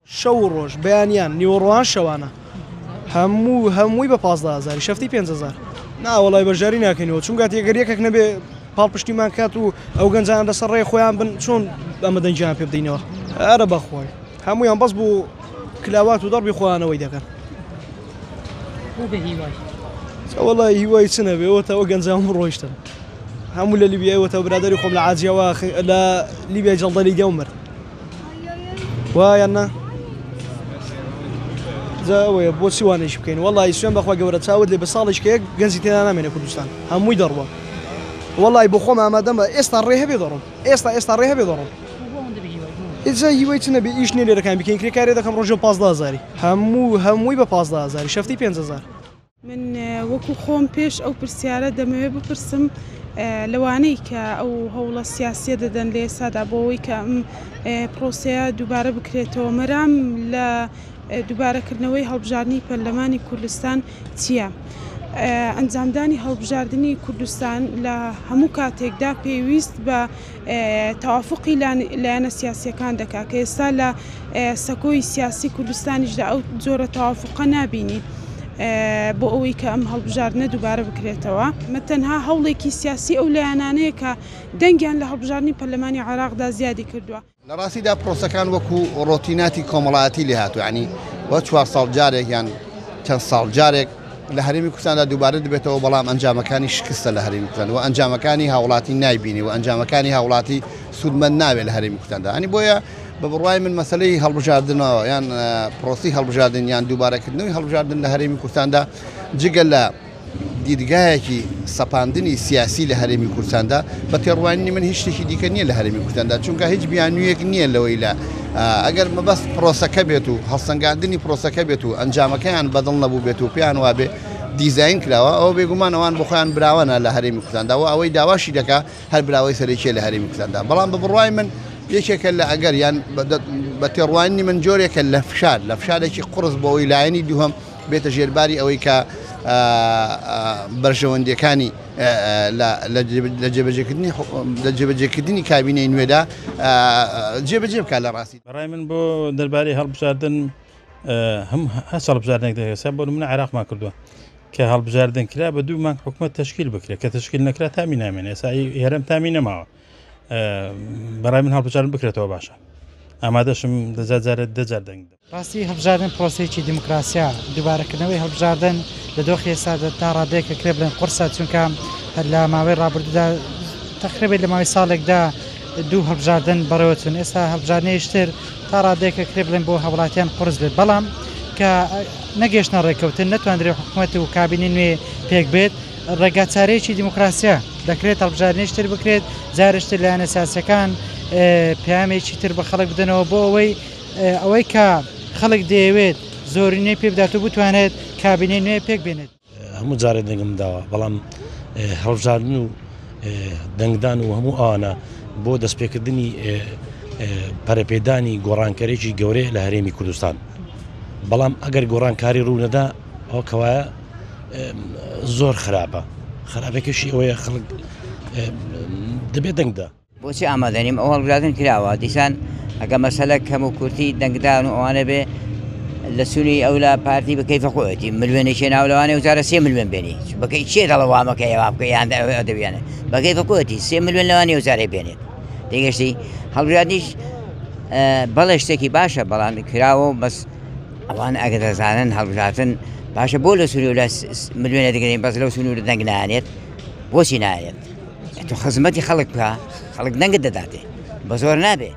شەو و ڕۆژ، بەیانیان، نیوەڕۆان، شەوانە. هەموو هەمووی بە 15 هەزاری، شەفتی 5 هەزار. نا وەڵای بەشداری ناکەینەوە، چونکە ئەگەر یەکێک نەبێ پاڵپشتیمان کات و ئەو گەنجانە لەسەر ڕێی خۆیان بن، چۆن ئەمە دەنگیان پێ بدەینەوە؟ ئەرە بەخوای هەموویان بەس بۆ کلاوات و دەڕبی خۆیانەوەی دەکەن. بۆ بە هیوای؟ وەڵای هیوای چ نەبێ، ئەوە تا ئەو گەنجان ڕۆیشتن هەموو لە لیبیای، وەتا برادری خۆم لە عاجیەوە لە لیبیای جەڵدە لیدیا و مرد وایە نا. جا ئەوەیە بۆچی وانەیش بکەین؟ وەڵی سوێن بەخوا گەورە چاوت لێ بە ساڵیش کە یەک گەنجی تێدا نامێنێ کوردستان، هەمووی دەڕوە. وەڵی بۆ خۆم ئامادەمە، ئێستا ڕێ هەبێ دەڕۆم، ئێستا ئێستا ڕێ هەبێ دەڕۆم. بۆ ئەوەندە بە هیوای؟ ئیجا هیوای چ نەبێ؟ ئیش نییە لێرەکان بکەین، کرێکارێ دەکەم ڕۆژێ 15 هەزاری، هەموو هەمووی بە 15 هەزاری، شەفتی 5 هەزار. من وەکو خۆم پێش ئەو پرسیارە دەمەوێت بپرسم لەوانەی کە ئەو هەوڵە سیاسیە دەدەن لە ئێستادا بۆ ئەوەی کە ئەم پرۆسەیە دووبارە بکرێتەوە، مەرام لە دووبارەکردنەوەی هەڵبژاردنی پەرلەمانی کوردستان چییە؟ ئەنجامدانی هەڵبژاردنی کوردستان لە هەموو کاتێکدا پێویست بە تەوافقی لایەنە سیاسیەکان دەکات کە ئێستا لە سەکۆی سیاسی کوردستانیشدا ئەو جۆرە تەوافقە نابینین بۆ ئەوەی کە ئەم هەڵبژاردنە دووبارە بکرێتەوە. مە تەنها هەوڵێکی سیاسی ئەو لایەنانەیە کە دەنگیان لە هەڵبژاردنی پەرلەمانی عێراقدا زیادی کردووە. لە ڕاستیدا پرۆسەکان وەکو ڕۆتیناتی کۆمەڵایەتی لێهاتوو، ینی وە 4 ساڵ جارێک یان چەند ساڵ جارێک لە هەرێمی کوردستاندا دووبارە دەبێتەوە، بەڵام ئەنجامەکانی شکستە لە هەرێمی کوردستان و ئەنجامەکانی هاوڵاتی نایبینی و ئەنجامەکانی هاوڵاتی سوودمەند ناوێت لە هەرێمی کوردستاندا. ئەنی بۆیە بە بڕوای من مەسلەی هەڵبژاردنەوە یان پرۆسی هەڵبژاردن یان دووبارەکردنەوەی هەڵبژاردن لە هەرێمی کوردستاندا، جگە لە دیدگایەکی سەپاندنی سیاسی لە هەرێمی کوردستاندا، بە تێڕوانینی من هیچ شتێکی دیکە نییە لە هەرێمی کوردستاندا، چونکە هیچ بیانوویەک نییە لەوەی لە ئەگەر مەبەست پرۆسەکە بێت و هەڵسەنگاندنی پرۆسەکە بێت و ئەنجامەکەیان بەدڵ نەبوو بێت و پێیان وابێ دیزاین کراوە، ئەوە بێگومان ئەوان بۆ خۆیان براوەنە لە هەرێمی کوردستاندا و ئەوەی داواشی دەکا هەر براوەی سەرەکیە لە هەرێمی کوردستاندا. بەڵام بە بڕوای من یەکێکە لە ئەگەر یان بە تێڕوانینی من جۆرێکە لە فشار، لە فشارێکی قرس بۆ ئەوەی لایەنی دووهەم بێتە ژێرباری ئەوەی کە بەرژەوەندیەکانی لە جێبەجێکردنی کابینەی نوێدا جێبەجێ بکات لە ڕاستی. بەڕای من بۆ دەربارەی هەڵبژاردن، هەم هەچ هەڵبژاردنێک دەکرێت، بۆ نمونە عێراقمان کردووە کە هەڵبژاردن کرا بە 2 مانگ حکومەت تەشکیل بکرێت، کە تەشکیل نەکرا تامی نامێنێ. ئێستا هەرێم تامی نەماوە. بەڕای من هەڵبژاردن بکرێتەوە باشە، ئامادەشم دەجار جارێت دەجار دەنگ. ڕاستی هەڵبژاردن پرۆسەیەکی دیموکراسیە. دووبارەکردنەوەی هەڵبژاردن لە دۆخی ئێستادا تا ڕادەیەک کرێ بڵێن قورسە، چونکە هەر لە ماوەی ڕابردوودا تقریبا لە ماوەی ساڵێکدا دوو هەڵبژاردن بەڕێوەچوون. ئێستا هەڵبژاردنێکتر تا ڕادەیەکە کرێ بڵێن بۆ هاوڵاتیان قورس بێت، بەڵام کە نەگەشتە ڕێککەوتن، نەتواندرێت حکوومەت و کابینی نوێ پێک بێت، ڕێگا چارەیەکی دیموکراسیە دەکرێت هەڵبژاردنێکتر بکرێت، جارشتر لایەنە سیاسەکان پەیامێکی تر بە خەڵک بدەنەوە بۆ ئەوەی کە خەڵک دەیەوێت زۆرینەی پێ بدات و بتوانێت کابینەی نوێ پێک بێنێت. هەموو جارێ دەنگم داوە، بەڵام هەڵبژاردن و دەنگدان و هەموو ئەوانە بۆ دەستپێکردنی پەرەپێدانی گۆڕانکەرێکی گەورەیە لە هەرێمی کوردستان، بەڵام ئەگەر گۆڕانکاری ڕوونەدا ئەوە کەوایە زۆر خراپە. خراپەکەشی ئەوەیە خەڵک دەبێت دەنگدا. بۆچی ئامادەنیم؟ ئەو هەڵبژاردن کراوە، دیسان ئەگە مەسەلە کەم و کورتی دەنگدان و ئەوانە بێ لە سونی ئەو لە پارتی بە کەیفە خۆیەتی ملیۆنێکی ناو، لەوانەیە وزارە 3 ملیۆن بێنی. بەکەی چێ دەڵە وامەکە وا بکە یان دەویانە بە کەیفە خۆیەتی 3 ملیۆن لەوانەیە وزارەی بێنێت. تێگەشتی؟ هەڵبژاردنیش بەڵێ شتێکی باشە، بەڵام کراوە و بەس. ئەوان ئەگە دەزانن هەڵبژاردن باشە، بۆ لە سنوور لە ملیۆنە دەگرین، بەس لەو سنوور دەنگ نانێت؟ بۆچی نایەت؟ تۆ خزمەتی خەڵک بکە، خەڵک دەنگت دەداتێ، بە زۆر نابێ.